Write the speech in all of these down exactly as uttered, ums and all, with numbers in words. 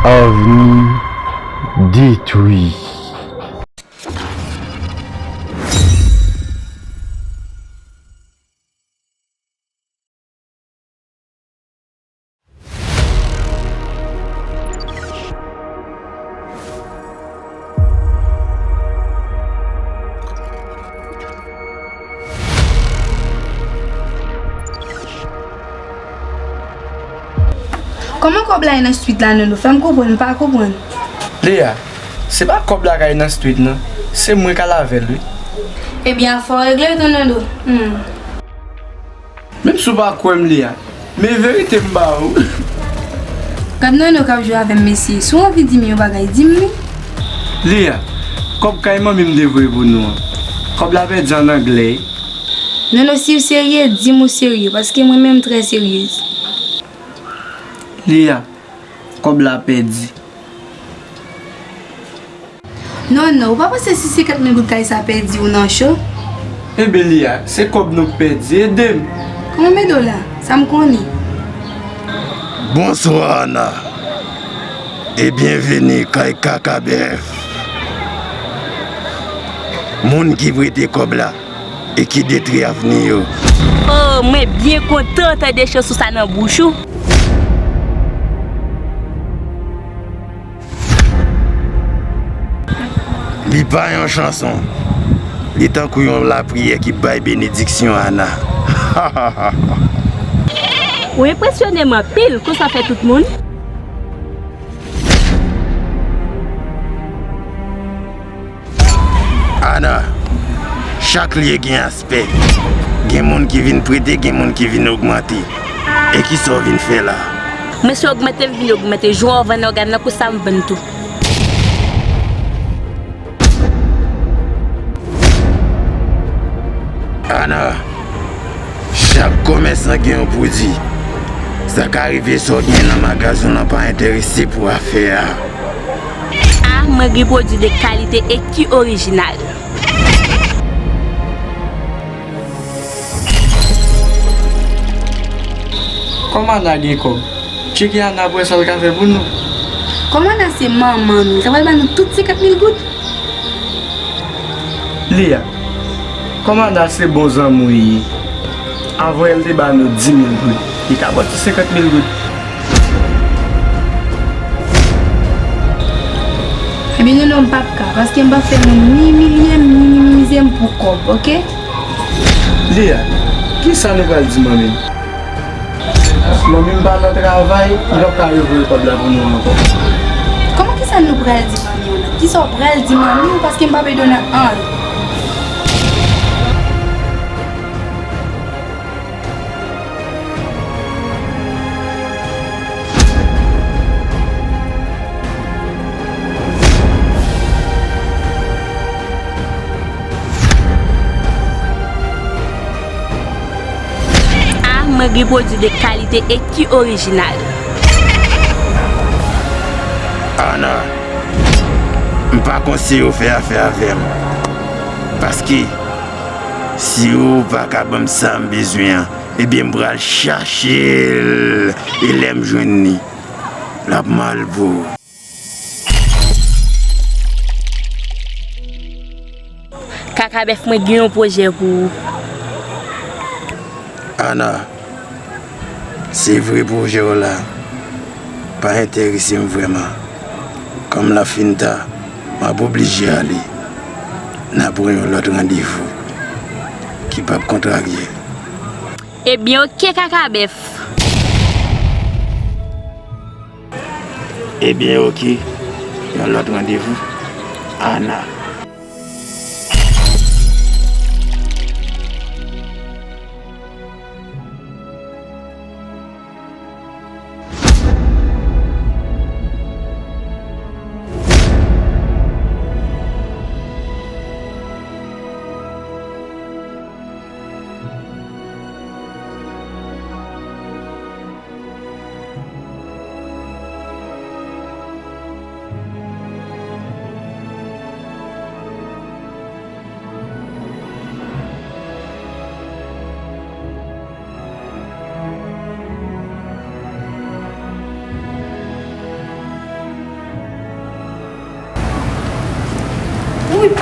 Avni detwi. Kòman kòb la ye nan street la, Nono? Fè m konprann, m pa konprann. Leya, se pa kòb la k al nan street, non. Se mwen k al avè l, wi. Ebyen, fò w regle tou, Nono. Hmm. Menm si w pa kwè m, Leya, men verite m ba ou. Gad Nono k ap jwe avè m, mesye. Si w anvi di m yon bagay, di m li. Leya, kòb kay manmi m te voye pou nou an. Kòb la pèdi an anglè. Nono, si w serye, di m ou serye, paske mwen menm m trè seryez. Leya, kòb la pèdi. Nono, ou pa panse si senkant mil goud kay sa pèdi ou nan cho? Enben, Leya, se kòb nou k pèdi, ede m. Kòman m ede w la? Sa m konnen. Bonswa, Ana. E byenveni kay Kaka Bèf. Moun ki prete kòb la e ki detwi avni yo. Oh, mwen byen kontan tande chans ou sa nan bouch ou. Li pa yon chanson. Li tankou yon lapriyè ki bay benediksyon Ana. Ou enpresyone m anpil, konsa fè tout moun. Ana, chak lye gen aspè. Gen moun ki vin prete, gen moun ki vin ogmante. E kisa w vin fè la? Mwen se ogmante m vin ogmante. Jou w vann ògàn nan, konsa m vann tou. Ana, chak komèsan gen yon pwodui. Sa ka rive sa w gen nan magazen w lan pa enterese pou afè a. A, mwen gen pwodui de kalite e ki orijinal. Kòm Ana gen kòb, tcheke Ana pou wè sa l ka fè pou nou. Kòm Ana se manman nou, sa pral ban nou tout senkant mil goud? Leya, kòm Ana se bon zanmi w li ye, anvan l te ba nou di mil goud, li ka ba w ti senkant mil goud. Ebyen, non, non, m p ap ka, paske m p ap fè moun ni imilye m, ni minimize m pou kòb, oke? Leya, kisa nou pral di manmi m? Manmi m pa nan travay, li p ap ka revoye kòb la pou nou ankò. Kòman kisa nou pral di manmi w la? Kisa w pral di manmi w? Paske m p ap ede w nan anyen. A, mwen gen pwodui de kalite e ki orijinal. Ana, m pa konseye w fè afè avè m. Paske, si w pa ka ban m sa m bezwen an, ebyen, m pral chache l, e lè m jwenn li, l ap mal pou ou. Kaka Bèf, mwen gen yon pwojè pou ou. Ana, se vre pwojè w la pa enterese m vrèman. Kòm l ap fin ta, m ap oblije ale. N a pran yon lòt randevou ki p ap kontrarye. Ebyen, oke, Kaka Bèf. Ebyen, oke. Yon lòt randevou. Ana.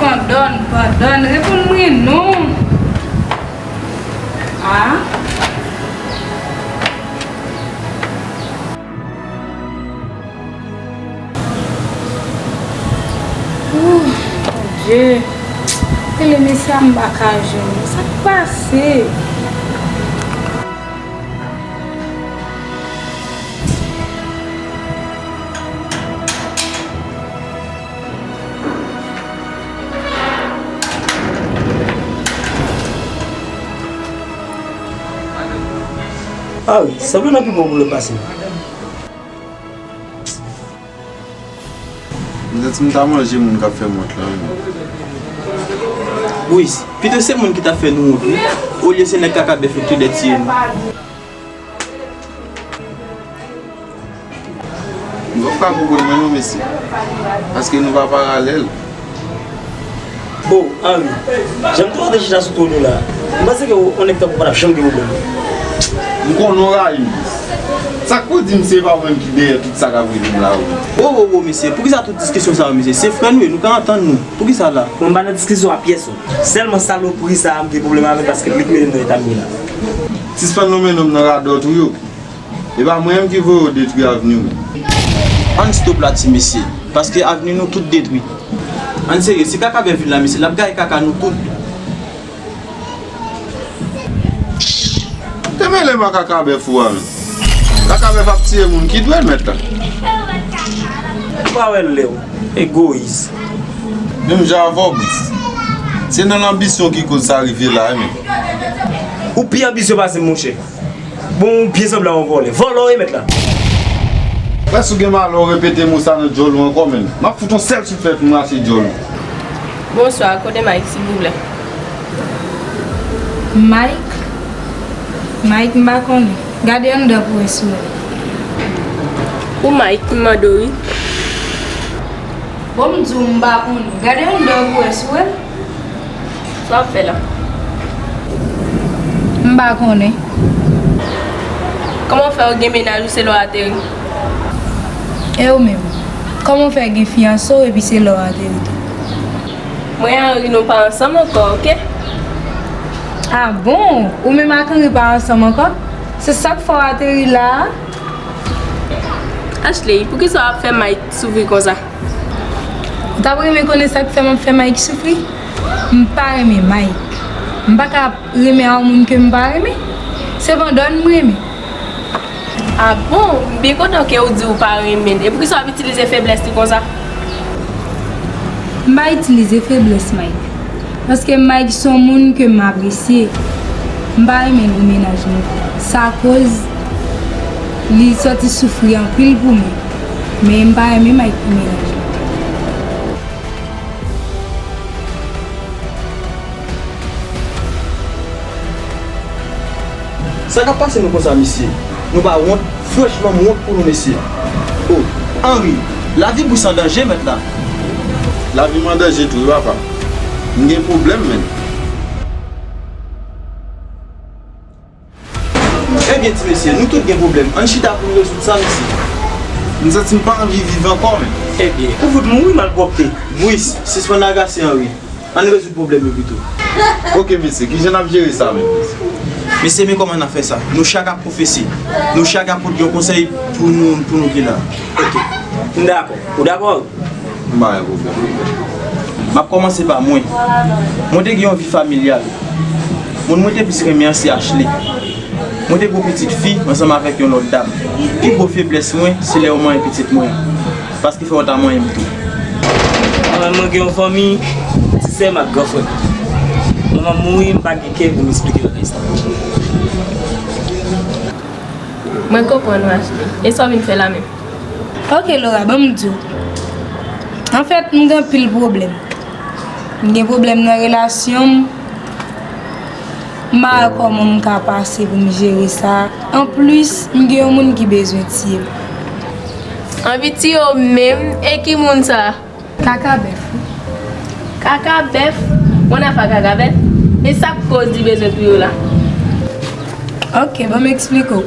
Padòn, padòn, reponn mwen non. Ah. Ooh, Bondye. Rele mesye a, m pa ka jwenn li. Sa k pase? Ah wi, sanble nan pi gwo pwoblèm pase m. M santi m ta manje moun k ap fè m wont lan, wi. Wi, pito se moun ki t ap fè nou wont, wi. Olye se nèg kaka bèf yo ki te dwe tiye nou. M p ap ka konprann mwen non, mesye. Paske nou pa paralèl. O, Henry, jan m te wè w te chita sou twòn ou la, m panse ke w, yon nèg tankou w pa t ap janm gen pwoblèm. M konnen w rayi m. Sa k pou di m se pa ou menm ki dèyè tout sa k ap rive m la, wi? Wo, wo, wo, mesye, poukisa tout diskisyon sa yo, mesye? Se frè nou ye, nou ka antann nou. Poukisa la? Mwen, m pa nan diskisyon ak pyès ou. Sèlman salopri sa a, m gen pwoblèm avè l paske li k mete m nan eta m ye la. Sispann lonmen non m nan radòt ou yo. E pa mwen menm ki voye w detwi avni w. Ann stop la ti mesye, paske avni nou tout detwi. Ann serye, si kaka bèf vin la mesye, l ap gaye kaka nou tout. Te mele m ak kaka bèf ou a menm. Kaka bèf ap tiye moun, ki dwe l mèt la? Ou pa wè l lè w egoyis. Menm jan avè w, Bris. Se nan lanbisyon ki koz sa rive la, wi, men. Ou pi anbisye pase m, monchè. Bon, ou byen sanble a yon vòlè. Vòlè w ye, mèt la. Prèske w gen malè w repete mo sa nan djòl ou ankò, menm. M ap fout yon sèl souflèt pou m rache djòl ou. Bonswa, kote Mike, silvouplè? Mike? Mike, m pa konnen. Gade anndan pou wè si w wè. Ou Mike, m mande w, wi. Bon, m di w m pa konnen. Gade anndan pou wè si w wè. Sa w ap fè la? M pa konnen. Kòman w fè w gen mennaj ou se lè w ateri? E ou menm? Kòman w fè gen fiyanse w epi se lè w ateri tou? Mwen Henry nou pa ansanm ankò, oke? Ah bon? Ou menm ak Henry pa ansanm ankò? Se sa k fè w ateri la a? Ashley, poukisa w ap fè Mike soufri konsa? Ou t ap renmen konnen sa k fè m ap fè Mike soufri? M pa renmen Mike. M pa ka ap renmen a yon moun ke m pa renmen. Se Vandòn m renmen. Ah bon? M byen kontan ke ou di ou pa renmen l. E poukisa w ap itilize feblès li konsa? M pa itilize feblès Mike. Paske Mike se yon moun ke m apresye. M pa renmen l pou mennaj mwen. Sa koz li sòti soufri anpil pou mwen. Men m pa renmen Mike pou mennaj mwen. Sa k ap pase nou konsa, mesye? Nou pa wont? Franchman, m wont pou nou, mesye. O, Henry, lavi Bris an danje, mèt la. Lavi m an danje tou, wi, papa. M gen pwoblèm, menn. Ebyen, ti mesye, nou tout gen pwoblèm. Ann chita pou n rezoud sa, mesye. M santi m pa anvi viv ankò, menn. Ebyen, ou fout mouri malpwòpte. Bris, sispann agase Henry. Ann rezoud pwoblèm yo pito. Oke, mesye, kijan n ap jere sa menm? Mesye, men kòman n ap fè sa. Nou chak ap konfese. Nou chak ap pote yon konsèy pou nou, pou nou ki la. Oke. M dakò. Ou dakò? M pa gen pwoblèm. M ap kòmanse pa mwen. Mwen te gen yon vi familyal. Moun mwen te plis renmen an se Ashley. Mwen te gen yon pitit fi ansanm avèk yon lòt dam. Pi gwo feblès mwen, se lè yo manyen pitit mwen. Paske fè yo ta manyen m tou. Mwen menm, mwen gen yon fanmi, ti sè m ak gran frè m. Manman m mouri, m pa gen kè pou m eksplike lòt istwa. Mwen konprann ou, Ashley. E sa w vin fè la menm? Oke, Laura, ban m di w. Anfèt, m gen anpil pwoblèm. M gen pwoblèm nan relasyon m. M pa wè kòman m ka pase pou m jere sa. Anplis, m gen yon moun ki bezwen tiye m. Anvi tiye w menm? E ki moun sa? Kaka bèf, wi. Kaka bèf? Mwen nan fè kaka bèf? E sa k koz li bezwen touye w la? Oke, ban m eksplike w.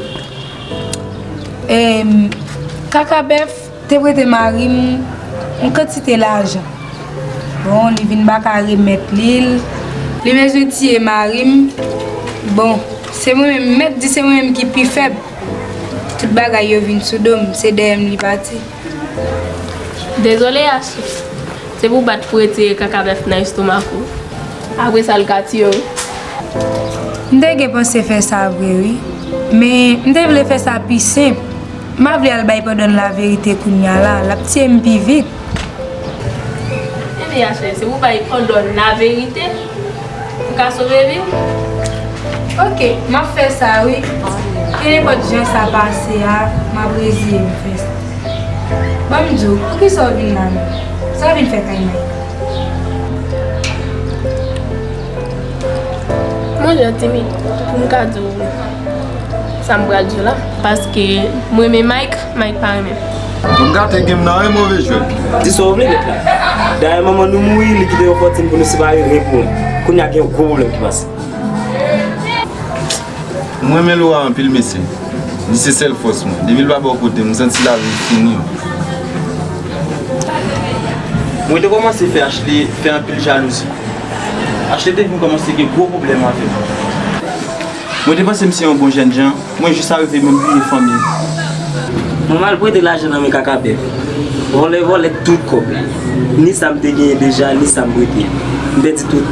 Em, kaka bèf te prete mari m yon kantite lajan. Bon, li vin pa ka remèt li l. Li bezwen tiye mari m. Bon, se mwen menm, m mèt di se mwen menm ki pi fèb. Tout bagay yo vin sou do m, se dèyè m li pati. Dezole, Ashley. Se pou w bat pou retire kaka bèf nan estomak ou. Apre sa, l ka tiye w. M te gen panse fè sa vre, wi. Men, m te vle fè sa pi senp. M pa vle al bay Pandòn laverite kounye a la. L ap tiye m pi vit. Ebyen, Ashley, se pou w bay Pandòn laverite pou w ka sove vi w. Oke, m ap fè sa, wi. Kenenpòt jan sa pase a, m ap reziye m fè sa. Ban m di w, poukisa w vin la menm? Sa w vin fè kay Mike? Mwen jan timid pou m ka di w sa m pral di w la. Paske m renmen Mike, Mike pa renmen m. Bon, gate game nan, wi, move jwèt. Di sa w vle nèt la. Dayè manman nou mouri, li kite yon fòtin pou nou separe, ren pou ren. Kounye a gen yon gwo pwoblèm ki pase. M renmen Laura anpil, mesye. Li se sèl fòs mwen. Depi l pa bò kote m, m santi lavi m fini. Mwen te kòmanse fè Ashley fè anpil jalouzi. Ashley te vin kòmanse gen gwo pwoblèm avè m. Mwen te panse m se yon bon jènjan, mwen jis arive menm bliye fanmi m. Mwen mal prete lajan nan men kaka bèf. Vòlè vòlè tout kòb la. Ni sa m te genyen deja, ni sa m prete. M pèdi tout.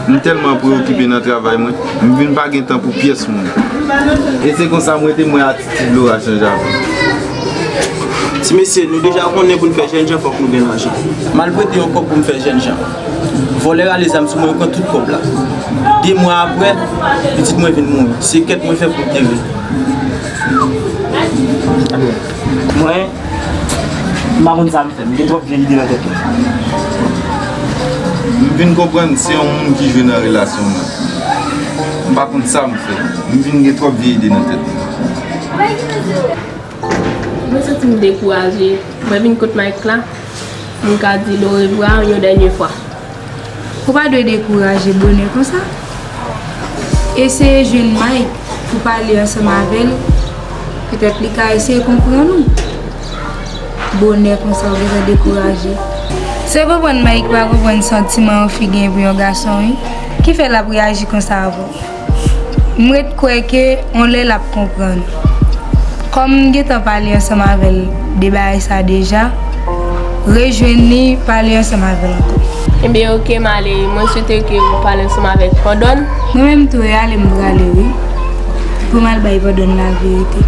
M tèlman preyokipe nan travay mwen, m vin pa gen tan pou pyès moun. E se konsa m rete m wè atitid Laura chanje avè m. Ti mesye, nou deja konnen pou n fè jènjan fòk nou gen lajan. M al prete yon kòb pou m fè jènjan. Vòlè rale zam sou mwen, yo pran tout kòb la. De mwa apre, pitit mwen vin mouri. Se kèt mwen fè pou m te ri. Mwen, m pa konn sa m fè. M gen twòp vye ide nan tèt mwen. M vin konprann se yon moun ki jwe nan relasyon m nan. M pa konn sa m fè. M vin gen twòp vye ide nan tèt mwen. Mwen santi m dekouraje. Mwen vin kot Mike la, m ka di l orevwa yon dènye fwa. Ou pa dwe dekouraje bonè konsa. Eseye jwenn Mike pou pale ansanm avè l. Petèt li ka eseye konprann ou. Bonè konsa ou gentan dekouraje. Se konprann Mike pa konprann santiman yon fi gen pou yon gason, wi, ki fè l ap reyaji konsa avè w. M ret kwè ke yon lè l ap konprann. Kòm m gentan pale ansanm avè l de bagay sa deja, rejwenn li, pale ansanm avè l ankò. Ebyen, oke, m ale. Mwen swete ke ou pale ansanm avèk Pandòn. Mwen menm tou, e ale m prale, wi. Pou m al bay Pandòn laverite.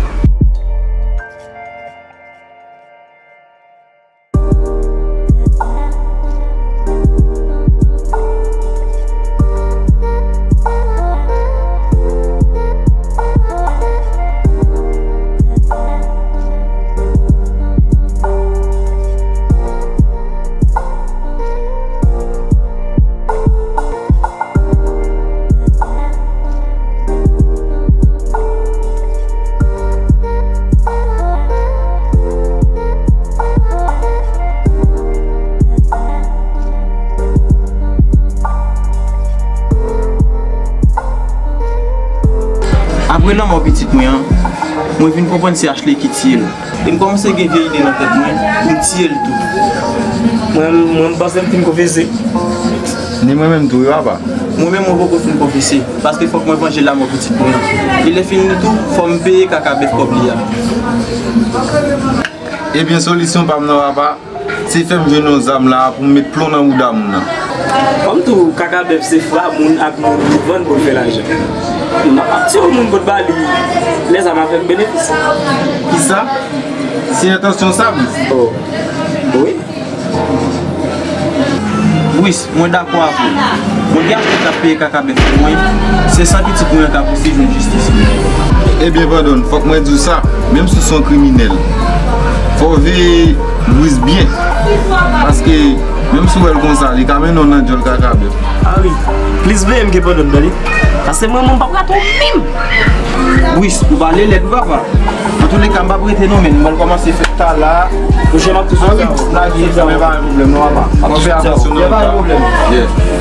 Apre lanmò pitit mwen an, mwen vin konprann se Ashley ki tiye l. E m kòmanse gen vye ide nan tèt mwen pou m tiye l tou. Mwen, mwen, m panse m fin konfese. Ni mwen menm tou, wi, papa. Mwen menm, mwen poko fin konfese, paske fòk mwen vanje lanmò pitit mwen an. E lè fini tou, fò m peye kaka bèf kòb li a. Ebyen, solisyon pa m nan, papa, se fè m jwenn yon zam la pou m met plon nan bouda moun nan. Kòm tou, kaka bèf se fra moun ak moun li vann pou l fè lajan. M ap tiye yon moun pou l ba li lè zam avèk benefis. Kisa? Se entansyon sa, Brice? Oh. Wi. Brice, mwen dakò avè w. Mwen gen Ashley k ap peye kaka bèf pou mwen. Se sa pitit mwen an ka pouse jwenn jistis li. Ebyen, Pandòn, fòk mwen di w sa, menm si w se yon kriminèl, fò w veye Brice byen. Paske, menm si w wè l konsa, li ka mennen w nan djòl kaka bèf. Ah wi. Plis veye m ke Pandòn, tande. Paske mwen, mwen p ap rate w menm. Brice, ou pale lèd, wi, papa. Antouleka, m p ap rete non, men m pral kòmanse fè ta la. Monchè, m ap tou sa. Ah wi, m lage egzamen, pa gen pwoblèm non, papa. M ap fè atansyon nan lòt la. Yeah.